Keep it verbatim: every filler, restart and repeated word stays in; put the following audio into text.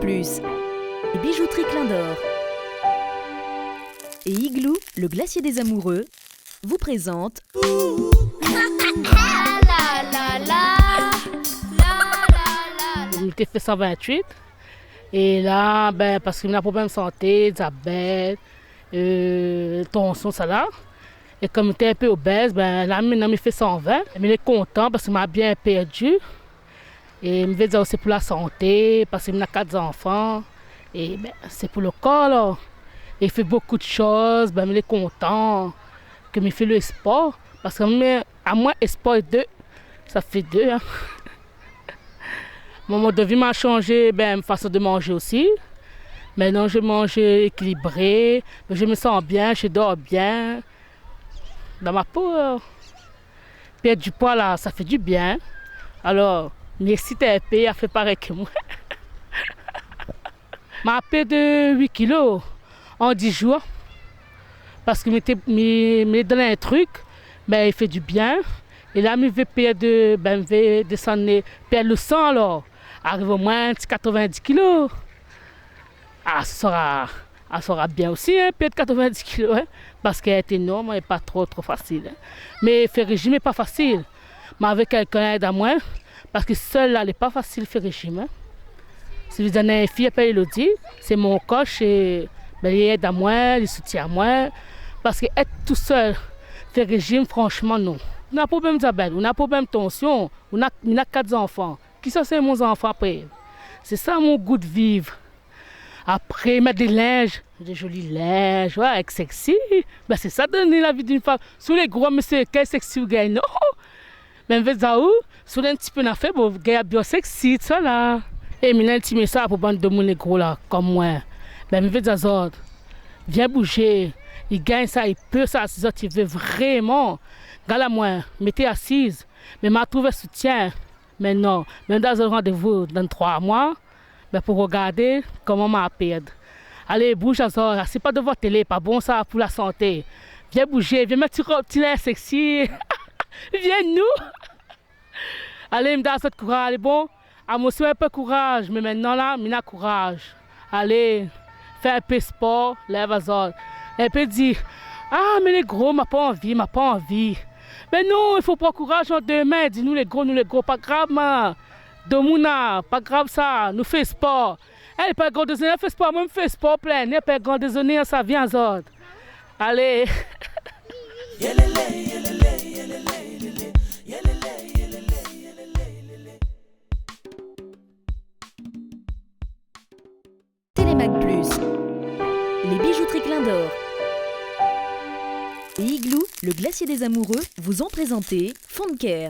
Plus, les bijouteries Clin d'Or et Igloo, le glacier des amoureux, vous présente Mi té fé san vinthuit. É la, bin, paske mi na problèm santé, diabèt, euh, tansyon, sa la. É kom mi té in pé obèz, bin, la, mintnan, mi fé san vin. É mi lé kontan paske ma bien pèrdi. É mi vé dir, sé pou la santé, paske mi na kat zanfan. É, bin, sé pou lo kor, la. É fé bonpé de shoz, bin, mi lé kontan ke mi fé lo spor. Paske mi, amoin, spor é dé, sa fé dé, in. Mon mod de vi ma shanzé, bin, fason de manzé osi. Mintnan, mi manz ékilibré, mi san bien, mi dor bien. Dan ma po, euh, pèrd di poi la, sa fé di bien. Alor, mi ézit in pé a fé parèy ke moin. Ma pèrd uit kilo an dis zour. Paske mi té, mi, mi dan in trik, bin, i fé di bien. É la, mi vé pèrd, bin, mi vé désann, pèrd lo san, alor. Ariv omoin ti katrovin-dis kilo. Ah, sa sra, sa sra bien osi, in, pèrd katrovin-dis kilo, in. Paske èt énorm lé pa tro, tro fasil, in. Mé fé rézim lé pa fasil. Mé avèk kèlkin i èd amoin, paske sèl la, lé pa fasil fé rézim, in. Sé vé dir, néna in fi i apèl Elodie, sé mon coach, é, bin, li èd amoin, li soutien amoin. Paske èt tousèl, fé rézim, franshman, non. Ou na problèm diabèt, ou na problèm tansyon, ou na, ou na kat zanfan. Kisa sé mon zanfan apré ? Sé sa mon gou de viv. Apré, mèt dé linz, dé zoli linz, ouais, èk sexy. Bin, sé sa, done la vi d'in fanm. Si ou lé gro, mésyé, kèl sexy ou gingn, non ? Mé mi vé dir aou, si ou lé in ti pé nafé, bon, ou gingn bien sexy, tousala. É mi na in ti mésaz pou bann demoun lé gro la, kom moin. Bin, mi vé dir azot, vien bouzé. I gingn sa, i pé sa, si zot i vé vréman. Gard amoin, mi té asiz, mé ma trouv soutien. Mé non, mé mi done azot randévou dan troi moi, bin, pou rogardé koman ma pèrd. Alé, bouz azot, asiz pa dovan télé, pa bon sa pou la santé. Vien bouzé, vien mèt ti rob, ti linz sexy. Vien nou. Alé, mi done azot kouraz, alé, bon. Amoin osi, in pé kouraz, mé mintnan la, mi na kouraz. Alé, fé in pé spor, lèv azot. In pé di, ah, mé lé gro, ma pa anvi, ma pa anvi. Mé non, i fo pran kouraz an dé min, di nou lé gro, nou lé gro, pa grav, ma. Domoun la, pa grav sa, nou fé spor. É, pa gran dézoné, fé spor, moin mi fé spor plin, é pa gran dézoné, sa vien azot. Alé. Télémac Plus, les bijouteries Clin d'Or et Igloo, le glacier des amoureux, vous ont présenté Fondcare.